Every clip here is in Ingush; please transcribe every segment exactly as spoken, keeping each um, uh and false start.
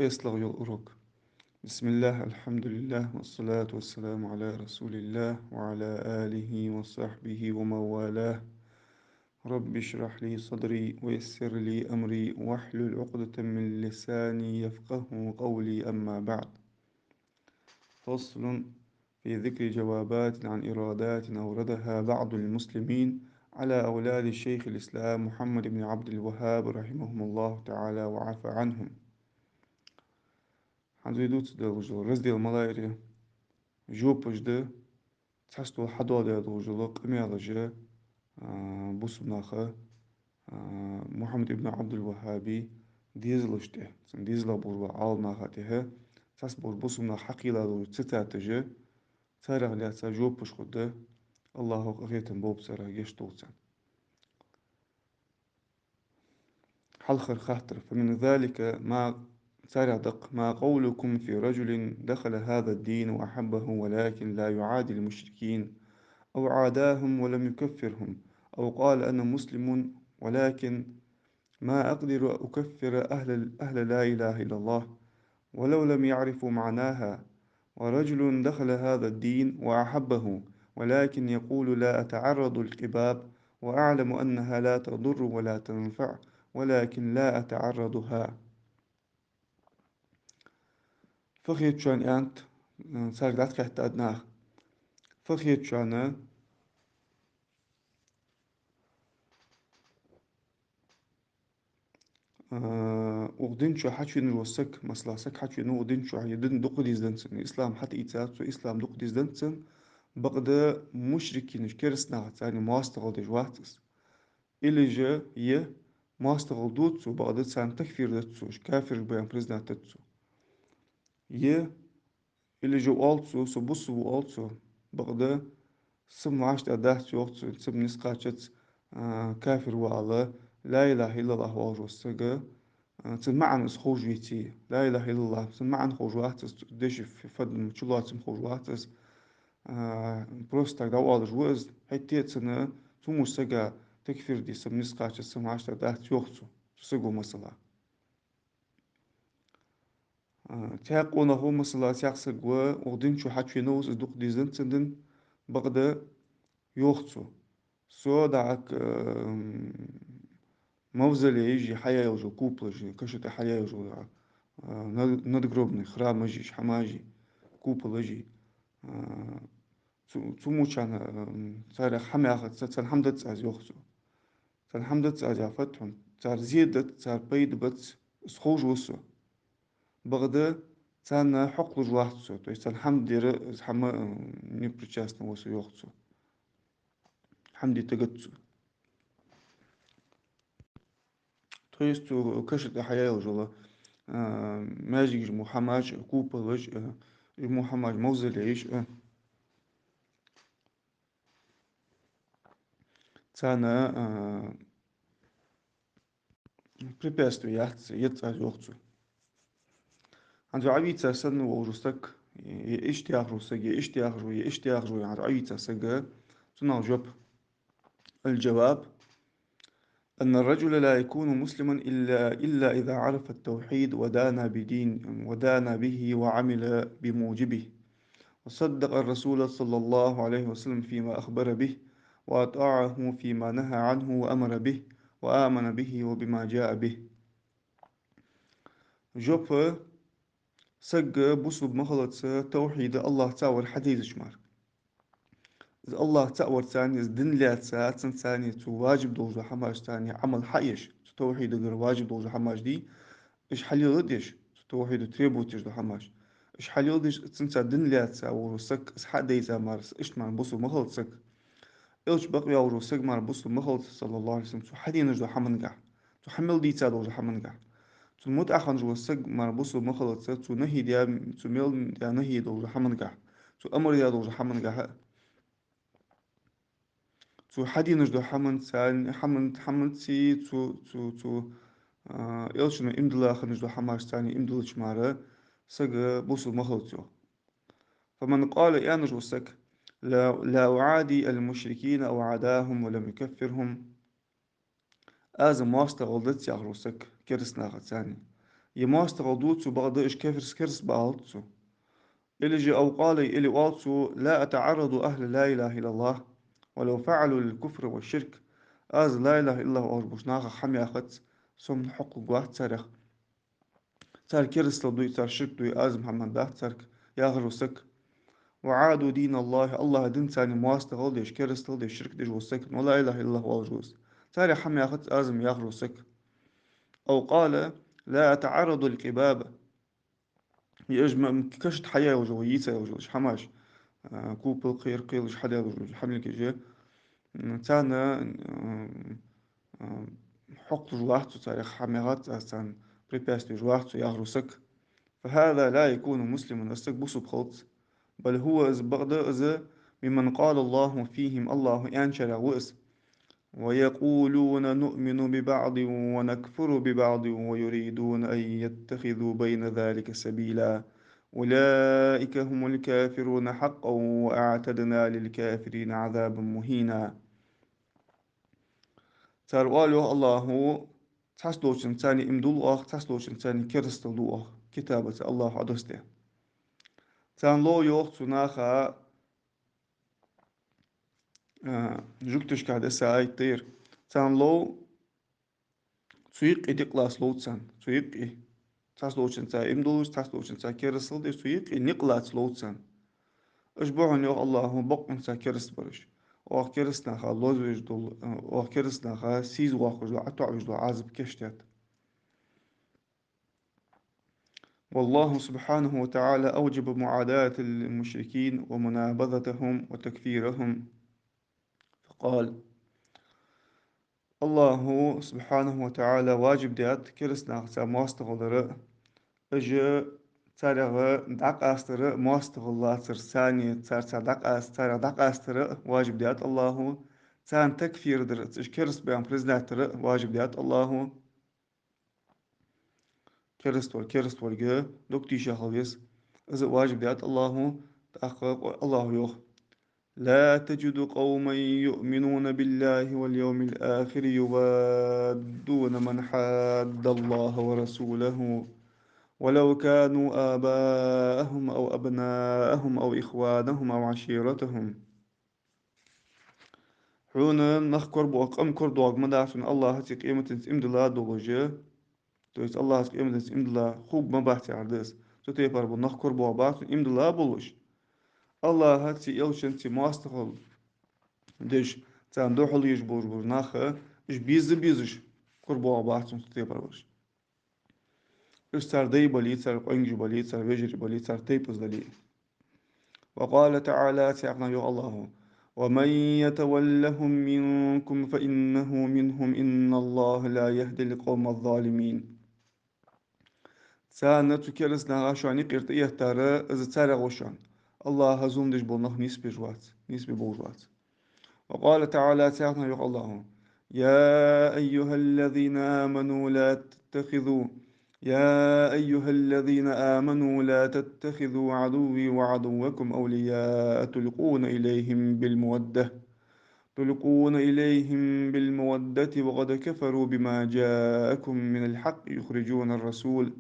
ТӀехьа йола урок. بسم الله، الحمد لله، والصلاة والسلام على رسول الله وعلى آله وصحبه ومن والاه. رب اشرح لي صدري ويسر لي أمري واحلل عقدة من لساني يفقهوا قولي، أما بعد. فصل في ذكر جوابات عن إيرادات أوردها بعض المسلمين على أولاد شيخ الإسلام محمد بن عبد الوهاب رحمهم الله تعالى وعفا عنهم. ХӀанз вай дувцаргдолаш дола раздел малагӀа я? Жопаш да цхьацца хьадоаладаь долаш дола къамаьлаш, а, бусалба наха, а, Мухьаммад ибн Ӏабдул-ВахӀхӀаба дезалашта тӀа, цун дезалах болча Ӏаламнаха тӀа, цхьацца болча бусалба наха хьакхийла долаш дола цитаташ, царех лаьца жопаш хургда, АллахӀа къахетам болба царех, гешт долда царна. Хьалхара хаттар. فمن ذلك ما، царех да-кх: ما قولكم في رجل دخل هذا الدين وأحبه ولكن لا يعادي المشركين، أو عاداهم ولم يكفرهم، أو قال: أنا مسلم ولكن ما أقدر أكفر أهل، أهل لا إله إلا الله ولو لم يعرفوا معناها، ورجل دخل هذا الدين وأحبه، ولكن يقول: لا أتعرض القباب، وأعلم أنها لا تضر ولا تنفع، ولكن لا أتعرضها. Фу хет шоана, аьннад цаьрга дӀахаьттача наха. Фу хет шоана, а, укх дина чу хьачувена вола саг, масала, саг хьачувенав укх дина чу, е дин дукха дезаденнад цунна, ислам хьатӀаийцад цо, ислам дукха дезаденнад цунна, бакъда мушрикинаш, кераста нахаца царна моастагӀал деш вац из. Или же е моастагӀал ду цо, бакъда царна такфир дац цо, уж кафираш ба аьнна признать дац цо. Е Или же оал цо, со бусалба ва оал цо, бакъда са-м вӀаштӀехьа дац йоах цо, са-м нийса кхачац, а, кафир ва ала, لا إله إلا الله оалаш вола саг, а, цун маӀан из ховш веце. لا إله إلا الله, цун маӀан ховш вац из, деша ф-, фадам чулоаца-м ховш вац из, а, просто так дӀаоалаш ва из, хӀаьта а цунна, цу муж сага такфир де, са-м нийса кхачац, са-м вӀаштӀехьа дац йоах цо, цу саго масала. А, цхьа къонах ва, масала, цхьа саг ва, укх дина чу хьачувенав из, из дукха дезаденнад цун дин, бакъда йоах цо: со дӀахьакха, м, мавзолейш, хьаяь йола куполаш, каша тӀа хьаяь йола, а, над-, надгробный храмаш, хӀамаш, куполаш, а, цу, цу мучана, м, царех хӀама яхац, царна хӀама дац аз, йоах цо. Царна хӀама дац аз яхар фуд хьона? Цар зе дац, цар пайда бац, из ховш ва со. Бакъда царна хьокхалуш вац со, то есть царна хӀама дера, из хӀама, м, непричастный ва со, йоах цо. ХӀама де тигац цо. То есть цу каша тӀа хьаяь йола, а, маьждигаш мо хӀамаш, куполаш, а, мо хӀамаш, мавзолейш, а, царна, а, препятствие яц, яц аз, йоах цо. ХӀанз Ӏавийца санна волаш вола саг, е иштта яхаш вола саг, е иштта яхаш вола, е иштта яхаш вола, хӀанз Ӏавийца саг, цунах жоп. الجواب: أن الرجل لا يكون مسلما إلا، إلا إذا عرف التوحيد ودان بدين، ودان به وعمل بموجبه، وصدق الرسول صلى الله عليه وسلم فيما أخبر به، وأطاعه فيما نهى عنه وأمر به، وآمن به وبما جاء به. Жоп: саг бусалба ма хилац тавхьид, АллахӀ цаӀ вар хьадайзача мара. Из АллахӀ цаӀ вар царна, из дин лаьца, цун царна цу важиб долаш дола хӀамаш царна Ӏамал хьаеш, цу тавхьидагара важиб долаш дола хӀамаш дий, уж хьалеладеш, цу тавхьида требовать еш дола хӀамаш. Уж хьалеладеш, цун царна дин лаьца, вора саг, из хьадайза мара, иштта мара бусалба ма хилац саг. Элча бакъваь вола саг мара бусалба ма хилац, صلى الله عليه وسلم, цо хьаденаш дола хӀамангахь, цо хьа мел дийца долча хӀамангахь. Цун мутӀахьа хинна вола саг мара бусалба ма хилац, цо нахьи даь, цо мел даь нахьи долча хӀамангахь, цо амар даь долча хӀамангахь. Цо хьаденаш дола хӀаман царна, хӀаман, хӀаманций, цо, цо, цо, а, элчано иман дилла хинна дола хӀамаш царна иман диллача мара саг бусалба ма хилац, йоах. فمن قال, аьнна вола саг: لا، لا أعادي المشركين أو عاداهم ولم يكفرهم. Аз моастагӀал дац яхаш вола саг кераста нахаца царна. Е моастагӀал ду цо бакъда, уж кафирс-, кераст ба аьлча цо. Или же أو قال, или оал цо: لا أتعرض أهل لا إله إلا الله ولو فعلوا الكفر والشرك. Аз لا إله إلا الله оалаш болча нахах хӀама яхац, со-м хьакхувргвац царех. Цар керастал дуй, цар ширк дуй, аз-м хӀама дац царга яхаш вола саг. وعادوا دين الله, АллахӀа динца царна моастагӀал деш, керастал деш, ширк деш вола саг, но لا إله إلا الله оалаш ва из. Царех хӀама яхац аз-м яхаш вола саг. أو قال: لا أتعرض القباب. Е уж ма-, м-, кашта хьаяь йолаш йола, йийца йолаш йола хӀамаш, а, купол, кхер, кхераш хьадаь йолаш йола хӀамилгаш, м, царна, м, м, хьакхувргвац цо, царех хӀама яхац аз, царна препятствие еш вац цо яхаш вола саг. فهذا لا يكون مسلما, из саг бусалба хилац. بل هو, из бакъда из, ممن قال الله فيهم, АллахӀа аьнначарех ва из. ويقولون نؤمن ببعض ونكفر ببعض ويريدون أن يتخذوا بين ذلك سبيلا. أولئك هم الكافرون حقا وأعتدنا للكافرين عذابا مهينا. Цар оал, йоах АллахӀа, цхьацца долчунца царна иман дул оаха, цхьацца долчунца царна керастал ду оаха, китабаца АллахӀа хьадоссадаь. Царна лов, йоах, цу наха, а, жугташка десса аят да ер. Царна лов, цу юкъе никъ лаца лов царна, цу юкъе. Цхьацца долчунца иман дуллаш, цхьацца долчунца керастал деш, цу юкъе никъ лаца лов царна. Уж ба хьона, йоах АллахӀа, бокъонца кераст бараш. Оаха кераста наха лозвеш дола, оаха кераста наха сийсаз воаккхаш дола, ӀотоӀавеш дола Ӏазап кийчдаьд. والله سبحانه وتعالى أوجب معاداة المشركين ومنابذتهم وتكفيرهم. فقال: АллахӀа, سبحانه وتعالى, важиб даьд кераста нахаца моастагӀал дар а, уж царех дӀакъастар а, моастагӀал лацар санна, царца дӀакъаст-, царех дӀакъастар а важиб даьд АллахӀа, царна такфир дар а, уж кераст ба аьнна признать дар а важиб даьд АллахӀа. Кераст вар, кераст варга дог тийша хила веза. Из а важиб даьд АллахӀа, тӀаккха АллахӀа йоах: لا تجد قوما يؤمنون بالله واليوم الآخر يوادون من حاد الله ورسوله ولو كانوا آباءهم أو أبناءهم أو إخوانهم أو عشيرتهم. Хьона нах корабоах къам корадоагӀарг ма дац хьона, АллахӀацеи къематденцеи иман дилла долаш, то есть АллахӀацеи къематденцеи иман дилла хургбац яхар да из. Цу тайпара бола нах корабоагӀаргбац хьона иман дилла болаш, АллахӀацеи элчанцеи моастагӀал деш, царна духьал еш болаш бола нах, уж беза-безаш корабоагӀаргбац хьона цу тайпара болаш. Уж цар дай бале, цар къонгаш бале, цар вежарий бале, цар тайпа из дале. وقال تعالى, цхьаькханахьа йоах АллахӀа: ومن يتولهم منكم فإنه منهم إن الله لا يهدي القوم الظالمين. Царна, цу кераста наха, шоана юкъера тӀаэттар, из царех ва шоана. АллахӀа зулам деш бола нах нийсбеш вац, нийсбе бовш вац. وقال تعالى, цхьаькханахьа йоах АллахӀа: يا أيها الذين آمنوا لا تتخذوا، يا أيها الذين آمنوا لا تتخذوا عدوي وعدوكم أولياء تلقون إليهم بالمودة، تلقون إليهم بالمودة وقد كفروا بما جاءكم من الحق يخرجون الرسول.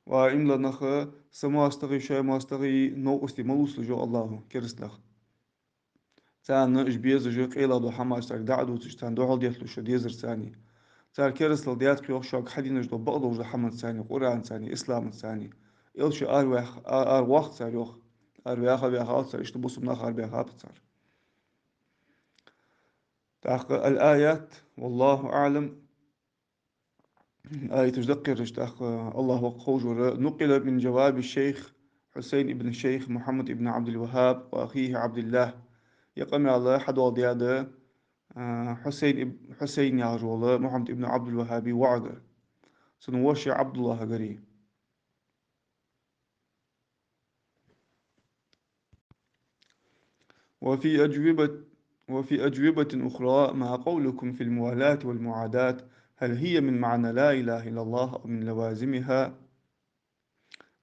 Ва иман дилла нах, са моастагӀий, шоай моастагӀий новкъостий ма лувца, йоах АллахӀа, кераста нах. Царна уж безаш, къайла дола хӀамаш царга дӀа а дувцаш, царна духьал детталуш шо дезар царна. Цар керастал даьд-кх, йоах, шуга хьаденаш дола бакъдолаш дола хӀаманца царна, Къуръанца царна, исламаца царна. Элча араваьх-, а-, аравоаккх цар, йоах. Араваьха а ваьхав цар, иштта бусалба нах араваьхаб цар. ТӀаккха الآيات، والله أعلم. Аяташ даккхараш тӀаккха АллахӀ ва-кх ховш вар. نقل من جواب الشيخ حسين بن الشيخ محمد بن عبد الوهاب وأخيه عبد الله. Ер къамаьл хьадоаладаьд, а, Хьусайн иб-, Хьусайн яхаш вола Мухьаммад ибн Ӏабдул-ВахӀаба воӀага. Цун воша ӀабдуллахӀагареи. وفي أجوبة، وفي أجوبة أخرى: ما قولكم في الموالاة والمعاداة؟ هل هي من معنى لا إله إلا الله أو من لوازمها؟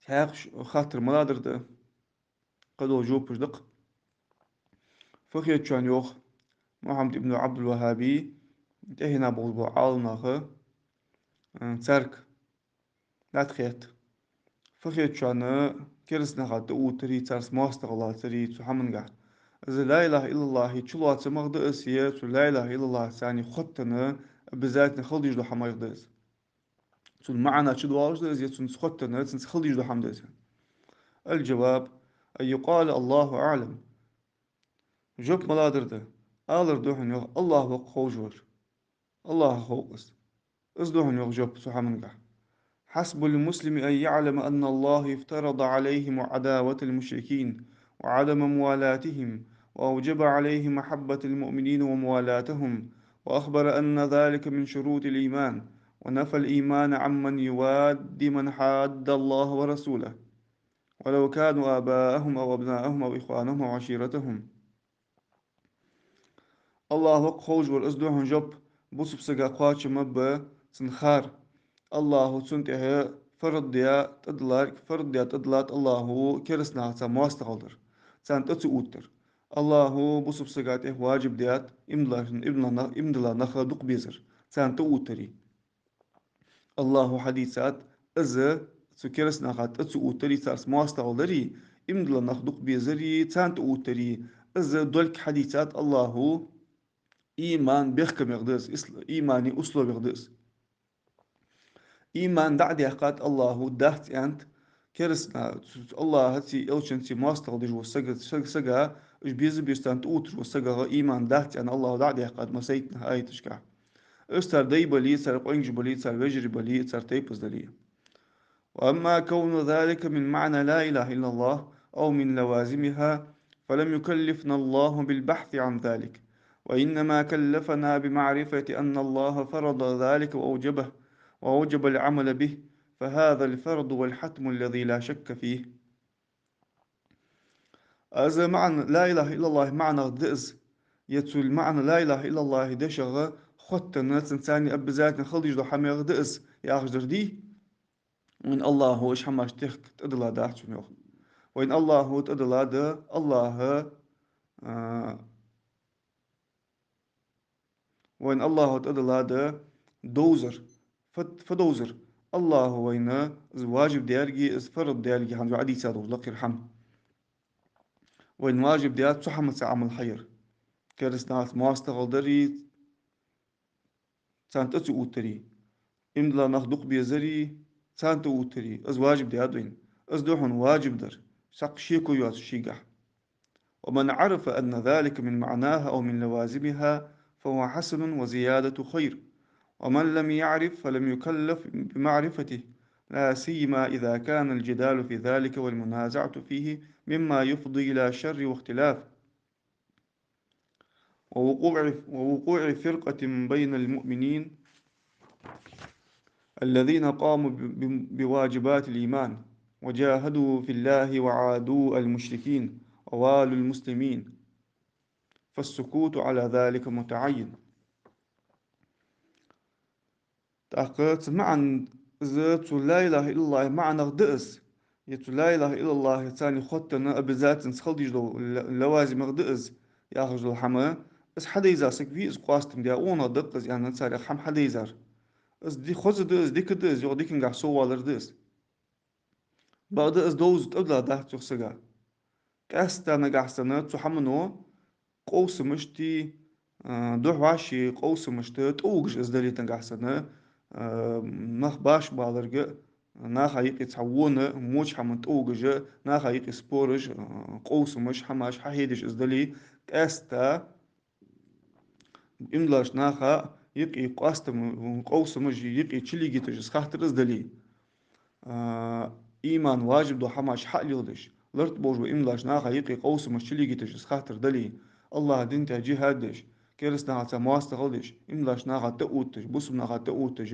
Цхьаькха ш-, хаттар маладар да, кхыдола жопаш да-кх. Фу хет шоана, йоах, Мухьаммад ибн Ӏабдул-ВахӀаба, тӀехьенах болаш бола Ӏаламнаха, а, царга дӀатӀахетта. Фу хет шоана кераста наха тӀаоттари, царца моастагӀал лацари цу хӀамангахь? Из ла илахӀа иллаллахӀ чулоацамах да из, е цу ла илахӀа иллаллахӀаца хоттаденна обязательно хила дезаш дола хӀамаех да из? Цун маӀан чудоагӀаш да из, е цунца хоттаденна, цунца хила дезаш дола хӀама да из? الجواب أن يقال الله أعلم. Жоп малагӀа да? Алар да хьона, йоах, АллахӀ ва-кх ховш вар. АллахӀа хов-кх из. Из да хьона, йоах, жоп цу хӀамангахь. حسب المسلم أن يعلم أن الله افترض عليهم عداوة المشركين وعدم موالاتهم، وأوجب عليهم محبة المؤمنين وموالاتهم، وأخبر أن ذلك من شروط الإيمان، ونفى الإيمان عمن يواد من حاد الله ورسوله، ولو كانوا آباءهم أو أبناءهم أو إخوانهم أو عشيرتهم. АллахӀ ва-кх ховш вар, из да хьона жоп, бусалба сага кхоачам ба цун хар. АллахӀа цунна тӀа фарз даь тӀадиллар, фарз даь тӀадиллад АллахӀа кераста нахаца моастагӀал дар, царна тӀа ца оттар. АллахӀа бусалба сага тӀа важиб даьд иман дилла, иман дилла нах, иман дилла нах дукха безар, царна тӀаоттари. АллахӀа хьадийцад, из цу кераста наха тӀа ца оттари, царца моастагӀал дари, иман дилла нах дукха безари, царна тӀаоттари, из долга хьадийцад АллахӀа иман бехкамех да из, ис-, имана условех да из. Иман дӀа а даьккхад АллахӀа, дац аьннад кераста на-, АллахӀацеи элчанцеи моастагӀал деш вола саг, саг, сага, уж беза-безача царна тӀаотташ вола сагагара иман дац аьнна АллахӀа дӀа а даьккхад массайтта аяташка. Уж цар дай бале, цар къонгаш бале, цар вежарий бале, цар тайпа дале. وأما كون ذلك من معنى لا إله إلا الله أو من لوازمها، فلم يكلفنا الله بالبحث عن ذلك، وإنما كلفنا بمعرفة أن الله فرض ذلك وأوجبه، وأوجب العمل به، فهذا الفرض والحتم الذي لا شك فيه. Из маӀан, ла илахӀа иллаллахӀа маӀанах да из, е цу маӀан ла илахӀа иллаллахӀа дешах хоттаденна, цунца обязательно хила дезаш дола хӀамаех да из, яхаш дар дий? Вайна АллахӀа уж хӀамаш техка тӀадилла дац хьона, йоах. Вайна АллахӀа тӀадилла да, АллахӀа, а, Вайна АллахӀа тӀадилла да довзар. Фу, фу довзар? АллахӀа вайна из важиб даьрги, из фарз даьрги хӀанз вай дийца долаш лакхера хӀама. Вайна важиб даьд цу хӀамаца Ӏамал хьаяр. Кераста нахаца моастагӀал дари, царна тӀа ца оттари. Иман дилла нах дукха безари, царна тӀаоттари, из важиб даьд вайна. Из да хьона важиб дар, цхьаккха шеко йоацаш шийгахь. ومن عرف أن ذلك من معناها أو من لوازمها فهو حسن وزيادة خير، ومن لم يعرف فلم يكلف بمعرفته، لا سيما إذا كان الجدال في ذلك والمنازعة فيه مما يفضي إلى شر واختلاف. ووقوع، ووقوع فرقة بين المؤمنين الذين قاموا ب-، ب-، بواجبات الإيمان وجاهدوا في الله وعادوا المشركين ووالوا المسلمين، فالسكوت على ذلك متعين. ТӀаккха цу маӀан, из цу ла илахӀа иллаллахӀа маӀанах да из, е цу ла илахӀа иллаллахӀаца хоттаденна обязательно хила дезаш дола ла-, лавазимах да из, яхаш дола хӀама, из хьадайза саг вий, из къоастам даь, укханах да-кх из аьнна, царех хӀама хьадайзар. Из ди-, хоза да из, дика да из, йоах, дикангахь соввалар да из. Бакъда из довза тӀадилла дац цу сага. Къаьстта нагахь санна цу хӀамано къовсамашта, а, духхьаши къовсамашта тӀавугаш из дале нагахь санна, а, нах башха баларга, наха юкъе цхьа вона, воча хӀаман тӀавугаш, наха юкъе спораш, а, къовсамаш, хӀамаш хьахьедеш из дале, къаьстта иман диллача наха юкъе къоастам, къовсамаш юкъе чулегийташ из хаттар из дале, а, иман важиб дола хӀамаш хьа а леладеш, лартӀа болаш бола иман диллача наха юкъе къовсамаш чулегийташ из хаттар дале, АллахӀа дина тӀа джихӀад деш, кераста нахаца моастагӀал деш, иман диллача наха тӀаотташ, бусалба наха тӀаотташ,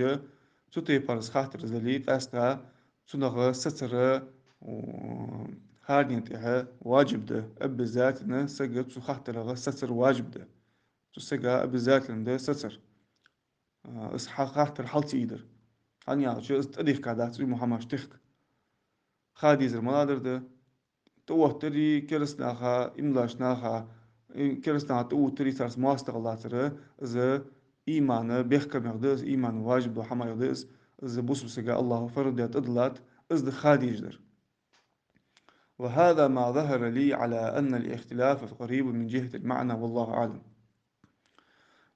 цу тайпара из хаттар из дале, къаьстта цунах сацар, у, хӀаране тӀехьа важиб да, обязательно сага цу хаттарах сацар важиб да. Цу сага обязательно да сацар. А, из хьа-, хаттар хьал ца ийдар. ХӀана аьлча из тӀадехка дац, из мо хӀамаш техка. Ха дезар малагӀа дар да? ТӀаоттари кераста наха, иман диллача наха, и, кераста наха тӀаоттари царца моастагӀал лацар, из имана бехкамех да из, имана важиб дола хӀамаех да из, из бусалба сага АллахӀа фарз даь тӀадиллад, из да ха дезаш дар. وهذا ما ظهر لي على أن الاختلاف قريب من جهة المعنى، والله أعلم.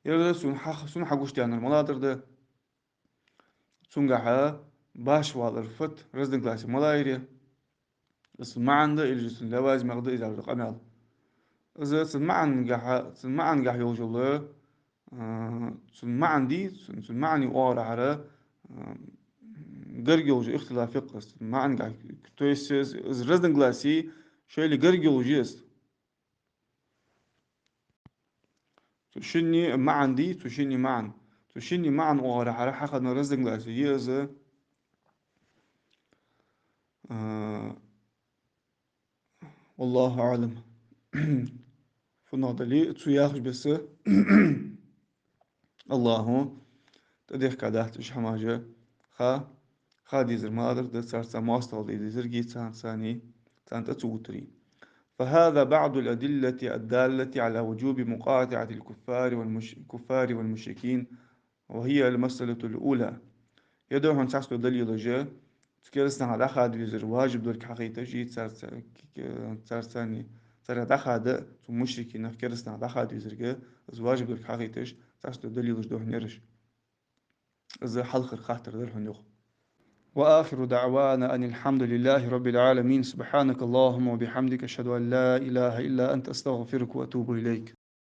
Ер да сона хьа-, сона хьагуш даьннар маладар да, цунгахьа башха валар фат, разногласи малагӀа я, из маӀан да или же цун лавазимех да из аьлча къамаьл. Из цун маӀангахьа, цун маӀангахьа йолаш йола, а, цун маӀан дий, цун, цун маӀан оагӀорахьара, а, гарга йолаш ихтилаф я-кх из, цун маӀангахьа, то есть из, из разногласи шоайла гарга йолаш я из. Цу шинне маӀан дий, цу шинне маӀан. Цу шинне маӀан оагӀорахьара хьахинна разногласи я из, а, والله أعلم. ФуннагӀа дале а, цо яхача беса АллахӀа тӀадехка дац уж хӀамаш, ха, ха дезар маладар да, царца моастагӀал де дезаргий, царна царна, царна тӀа ца оттаргий. فهذا بعض الأدلة الدالة على وجوب مقاطعة الكفار والمش-، الكفار والمشركين، وهي المسألة الأولى. Ер да хьона цхьацца дола далилаш, цу керастанаха дӀахада везар важиб долга хьахайташ, и царца, царца, царца дӀахада, цу мушрикинех керастанаха дӀахада везарга, из важиб долга хьахайташ, цхьацца дола далилаш да хьона ераш. Из хьалхара хаттар дар хьона юха. وآخر دعوانا أن الحمد لله رب العالمين. سبحانك اللهم وبحمدك، أشهد أن لا إله إلا أنت، أستغفرك وأتوب إليك.